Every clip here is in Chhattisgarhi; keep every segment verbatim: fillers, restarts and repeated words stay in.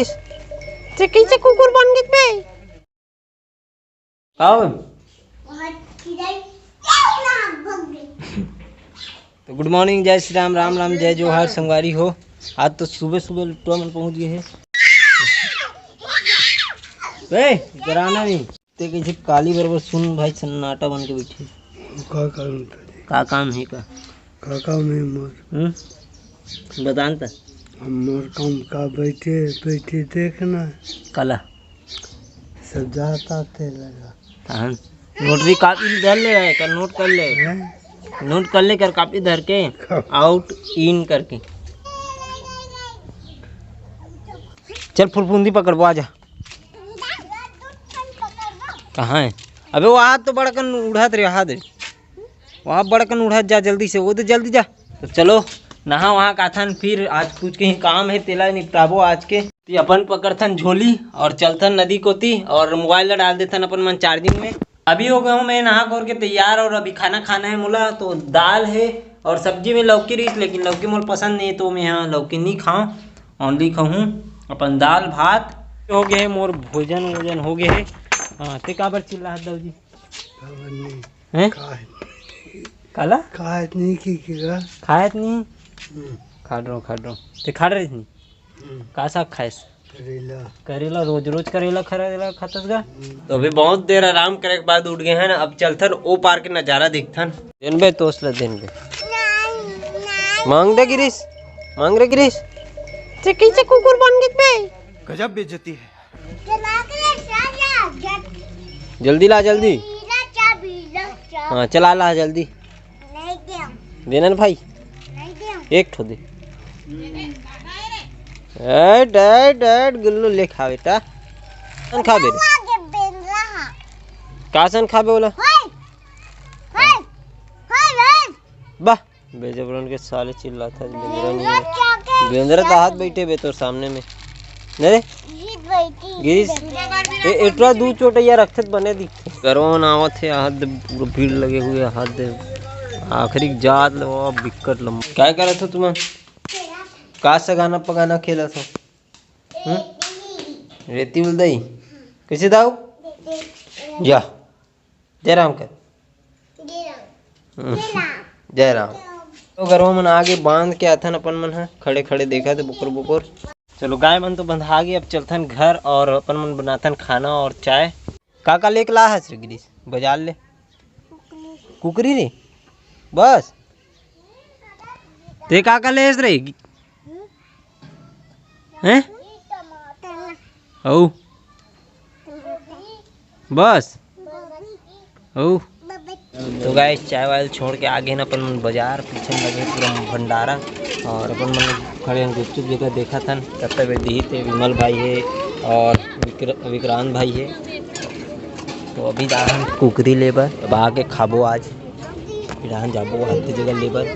ते कइसे कुकुर बन गे बे? का हो? तो गुड मॉर्निंग, जय श्री राम, राम राम, जय जोहार संगवारी हो। आज तो सुबह सुबह लुटवा मन पहुंच गए हैं। ए, डराना नहीं। ते कइसे काली बरोबर सुन भाई, सन्नाटा बन के बैठे। का काम हे? का काम हे का? का काम हे मोर? हम्म? बता न त। हम मोर काम का, बैठे, बैठे देखना। काला? सब जात आत हे लगा। तहन नोटरी कापी धर ले रहे कर, नोट कर ले। हैं? नोट कर ले कर कापी धर के, आउट इन करके। चल फुरफुंदी पकड़बो, आ जा। कहाँ हे? अबे वो हाथ तो बड़कन उड़त रहे, हाथ रे। वहाँ बड़कन उड़त जा जल्दी से, वो तो जल्दी जा। तो चलो नहा वहा के आथन, फिर आज कुछ के ही काम हे, तेला निपटाबो आज के। तो अपन पकड़थन झोली और चलथन नदी कोती और मोबाइल ला डाल देथन अपन मन चार्जिंग में। अभी हो गए हूँ मैं नहा खोर के तैयार और अभी खाना खाना हे मोला। तो दाल हे और सब्जी में लौकी रहिस, लेकिन लौकी मोला पसंद नहीं हे, तो मैं यहाँ लौकी नहीं खाऊँ, ओनली खाऊँ अपन दाल भात। हो गए हे मोर भोजन वोजन हो गए हे। हाँ, ते काबर चिल्लात दाऊ जी? काबर नहीं। हैं? काहे? काला? खात नहीं कि, कि का? खात नहीं? हम्म। खात रहो, खात रहो। ते खात रहिस नहीं? हम्म। का साग खाइस? करेला। करेला, रोज रोज करेला खा, करेला खातस गा? हम्म। तो अभी बहुत देर आराम करे के बाद उठ गए हैं ना, अब चलथन ओ पार के नजारा देखथन। देन बे, तोस ले देन बे। मांग दे गिरीश, मांग रे गिरीश। ते कइसे कुकुर बन गे बे? गजब बेइज्जती है। जल्दी ला, जल्दी। हाँ, चला ला जल्दी। देना ना भाई, एक ठो दे। ऐट, ऐट, ऐट, गुल्लू ले खा बेटा। सन खा बे रे। का सन खा बे बोला? बा। बेजबरन के साले चिल्लात हे, बेंदरा नहीं हे। बेंदरा तो हाथ बैठे बे तोर सामने में। नहीं रे? गिरीश, ए, एटरा दू चोटैया रखथे त बने दिखथे। गरवा मन आवत हे, हाथ दे पूरा भीड़ लगे हुए, हाथ दे आखिरी जात ले बाबा, बिकट लंबा। काय करत हो तुम? का सगाना पगाना खेलत हो? हम्म? रेती उलदई? कैसे दाऊ? जा। जय राम कर। जय राम। हम्म। जय राम। जय राम। तो गरवा मन आगे बांध के आथन अपन मन ह, खड़े खड़े देखत हे बुकुर बुकुर। चलो गाय मन तो बंधा गे, अब चलथन घर और अपन मन बनाथन खाना और चाय। का का लेके ला हस रे गिरीश बाजार ले? कुकरी रे, बस। ते का का लेस रे? हैं? हऊ। बस। हऊ। तो गाइस, चाय वाय छोड़ के आ गए ना अपन मन बाजार, पीछे में लगे पूरा भंडारा और अपन मन खड़े हैं गुपचुप जगह देखत हन, तब तक दिही ते विमल भाई हे और विक्र-, विक्रांत भाई हे। तो अभी जा हन कुकरी ले बर, अब आके खाबो आज, फिर हम जाबो हर जगह ले बर।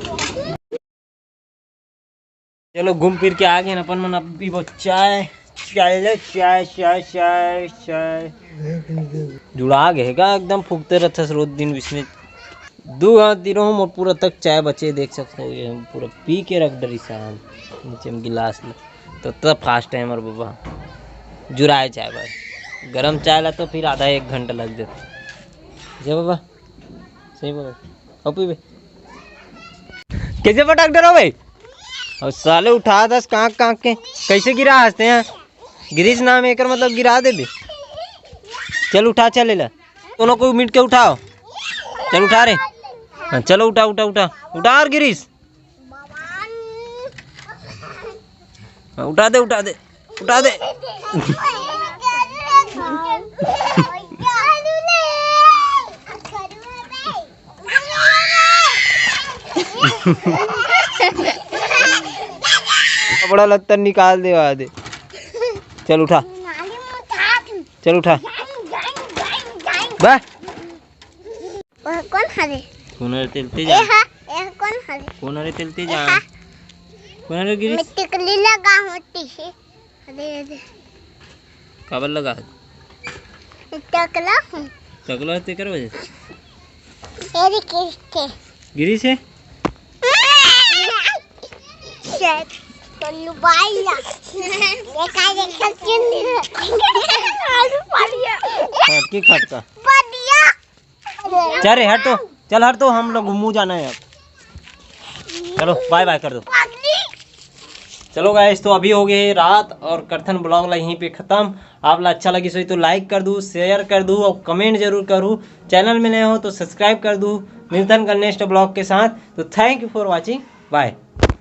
चलो घूम फिर के आ गए अपन मन, अब पीबो चाय, चाय ले, चाय, चाय, चाय, चाय। जुड़ा गए का एकदम फूकते रहथस रोज दिन बिसने। दू हाथ दिनो मोर पूरा तक चाय बचे, देख सकते हो, ये हम पूरा पी के रख डरी सान नीचे में गिलास में। तो तब फास्ट टाइमर बाबा जुराए चाय बर, गरम चाय ला तो फिर आधा एक घंटा लग जाता। जय बाबा, सही बोला। अब पीबे। कैसे पटक डरो भाई? और साले उठा दस कांक कांक के। कैसे गिरा हंसते हैं? गिरीश नाम एकर मतलब गिरा देबे। चल उठा, चल ले ला। दोनों को मिट के उठाओ। चल उठा रे। हाँ, चलो उठा, उठा, उठा। उठा और गिरीश। हाँ, उठा दे, उठा दे, उठा दे। बड़ा लत्तर निकाल दे, आ दे। चल उठा, चल उठा। बा। ओह, कोन हरे? कोन हरे तेलते ए जा? हा, ए हा, कोन हरे? कोन हरे तेलते ए जा? हा। कोन हरे गिरीश? मैं टिकली लगा हूँ, टिकली। अरे, अरे। काबर लगा है? टकला हूँ। टकला है, तेकर वजह से? अरे, गिरीश थे। गिरीश है? Shit। लुबाई ला। ये का देखत क्यों नहीं? आलू पड़िया। हाँ, की खटका। पड़िया। चल रे, हट तो, चल हट तो, हम लोग घूमू जाना है अब। चलो, बाय बाय कर दो। चलो गाइस, तो अभी हो गए रात और करथन ब्लॉग ला यहीं पे खत्म। आप ला अच्छा लगिस होही तो लाइक कर दू, शेयर कर दू और कमेंट जरूर करू। चैनल में नए हो तो सब्सक्राइब कर दू। मिलथन कल नेक्स्ट ब्लॉग के साथ। तो thank you for watching, bye।